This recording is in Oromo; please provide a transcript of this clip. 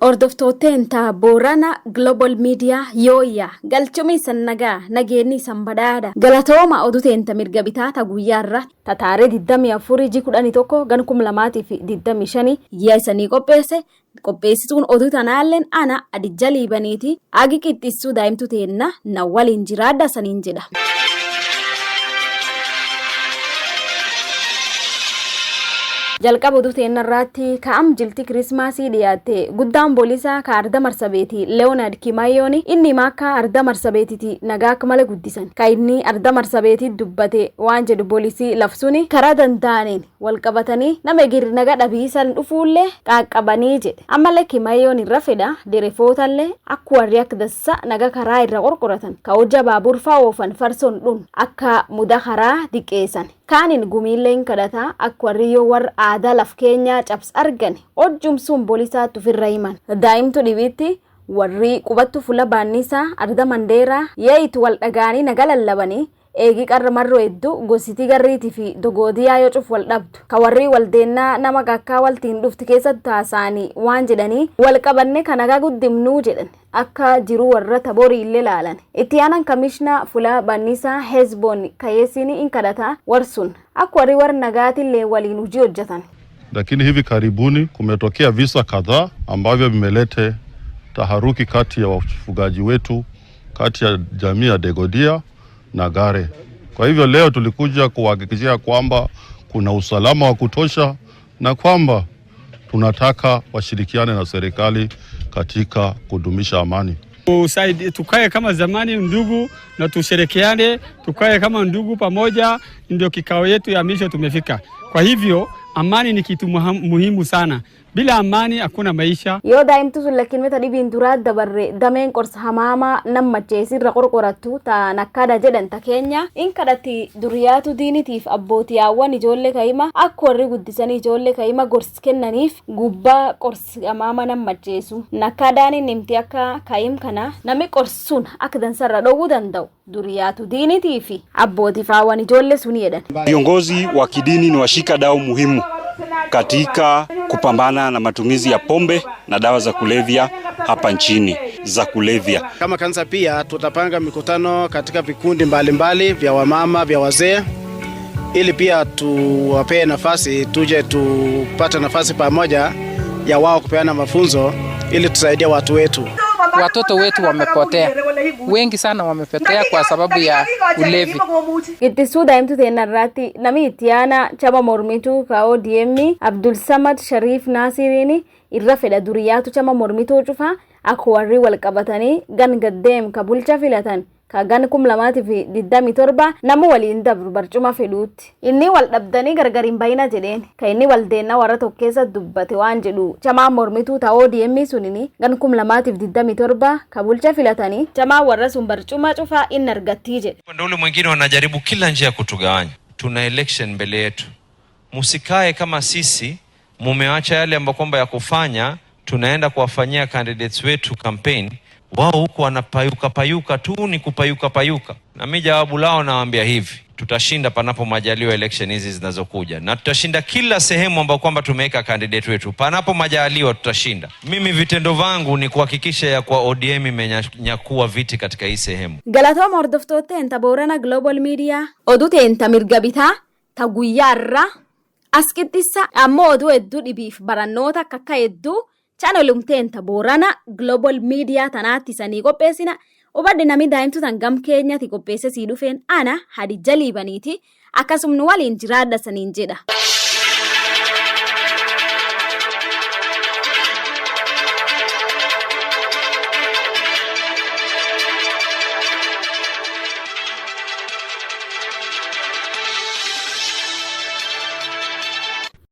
Hordoftootteen ta Boorana Global Media yooyya galchumii san nagaa nageenni san badhaadha. Galatooma oduu teenta mirga bitaa ta guyyaarra ta taaree 24 ji 11 gan 2025 yaa isanii qopheesse. Qopheessituun oduu tanaalleen ana Adijja Liibaniiti. Agi qixxissuu daa'imtu teenna na waliin jiraadha saniin jedha. Jalqaba oduu teennarraatti ka'am jilti Kirismaasii dhiyaatte guddaan boolisaa ka arda Marsabeeti Leeyonaard Kimayoon inni akka arda Marsabeetiti nagaa akka malee guddisan. Ka inni arda Marsabeetii dubbate waan jedhu boolisii lafsuni karaa danda'aniin wal qabatanii nama egir naga dhabiisan dhufuullee qaaqqabanii jedhe. Ammallee Kimayoon irra fedha derefootallee akka warri akka dassa naga karaa irra qorqoratan ka hojja baaburfaa oofan farsoon dhun akka muda karaa diqqeessan. Kaanin gumiilleen kadhataa akka warri yoo warra aadaa laf keenyaa cabs argan hojjumsuun boolisaatti ofirra himan. Daa'imtu dhibiitti warri qubattu fula baannisaa arda Mandeeraa yeeyitu wal dhagaanii naga lallabanii eegi qarra marroo hedduu gositii garriitii fi dogoodiyaa yoo cuf wal dhabdu. Ka warri waldeennaa nama kakkaa waltiin dhufti keessatti taasa'anii waan jedhanii wal qabanne ka nagaa guddimnuu jedhan. Akka jiruu warra taborii illee laalan. Itti aanaan kamishnaa fulaa bannisaa Hezboon kayeesiin in kadhata warsun akka warri warra nagaatillee waliin hojii hojjetan. Lakini hivi karibuni kumetokea visa kadhaa ambavyo vimeleta taharuki kati ya wafugaji wetu, kati ya jamii ya Degodia na Gare. Kwa hivyo leo tulikuja kuhakikishia kwamba kuna usalama wa kutosha na kwamba tunataka washirikiane na serikali katika kudumisha amani. Usaidi, tukae kama zamani ndugu, na tushirikiane, tukae kama ndugu pamoja. Ndio kikao yetu ya misho tumefika. Kwa hivyo amani ni kitu muhimu sana. Bila amani hakuna maisha. Yoo daa'imtu sun lakkinmeta dhibiin duraa dabarre dameen qorsa hamaamaa nammacheesirra qorqorattu ta nakkaadha jedhan ta keenya in kadhatti duriyaatu diinitiif abbootiyaawwan ijoollee ka'ima akka warri guddisanii ijoollee ka'ima gorsi kennaniif gubbaa qorsi hamaama nammacheessu. Nakkaadhaan inni himti akka ka'im kana nami qorsuun akka dansarra dhowwuu danda'u duriyaatu diinitii fi abbootifaawwan ijoollee suni jedhan. Viongozi wa kidini ni washika dau muhimu katika kupambana na matumizi ya pombe na dawa za kulevya hapa nchini za kulevya. Kama kanisa pia tutapanga mikutano katika vikundi mbalimbali vya wamama, vya wazee, ili pia tuwapee nafasi, tuje tupate nafasi pamoja ya wao kupeana mafunzo ili tusaidie watu wetu. Watoto wetu wamepotea, wengi sana wamepotea kwa sababu ya ulevi. Qixxissuu daa'imtu teennarraatti namni itti aanaa chama mormituu ka ODM Abdul Samad Shariif Naasiriin irra fedha duriyaatu chama mormituu cufa akka warri wal qabatanii gan gaddeem ka bulcha filatan ka gan 2027 nama waliin dabru barcuma fedhuutti. Inni wal dhabdanii gargar hin bayina jedheen. Ka inni waldeenna warra tokko keessa dubbate waan jedhu chamaa mormituu ta ODM sunini gan 2027 ka bulcha filatanii chamaa warra sun barcuma cufaa inni argattii jedhe. Upande ule mwingine wanajaribu kila njia kutugawanya. Tuna election mbele yetu, musikae kama sisi mumeacha yale ambayo kwamba ya kufanya, tunaenda kuwafanyia candidates wetu campaign, wao huku wanapayuka payuka tu, ni kupayuka payuka. Na mimi jawabu lao nawaambia hivi, tutashinda panapo majaliwa election hizi zinazokuja, na tutashinda kila sehemu ambayo kwamba tumeweka candidate wetu, panapo majaliwa tutashinda. Mimi vitendo vangu ni kuhakikisha ya kwa ODM imenyakua viti katika hii sehemu. Galatooma hordoftootteen ta Boorana Global Media oduu teenta mirga bitaa ta guyyaarra as qixxissa ammoo oduu hedduu dhibiif barannoota akka akka hedduu chaanelumteen ta Boorana Global Media tanaatti sanii qopheessina. Hubadhi nami daa'imtu tan gam keenyatti qopheesse sii dhufeen ana Hadijja Liibaniiti akkasumnu waliin jiraadha saniin jedha.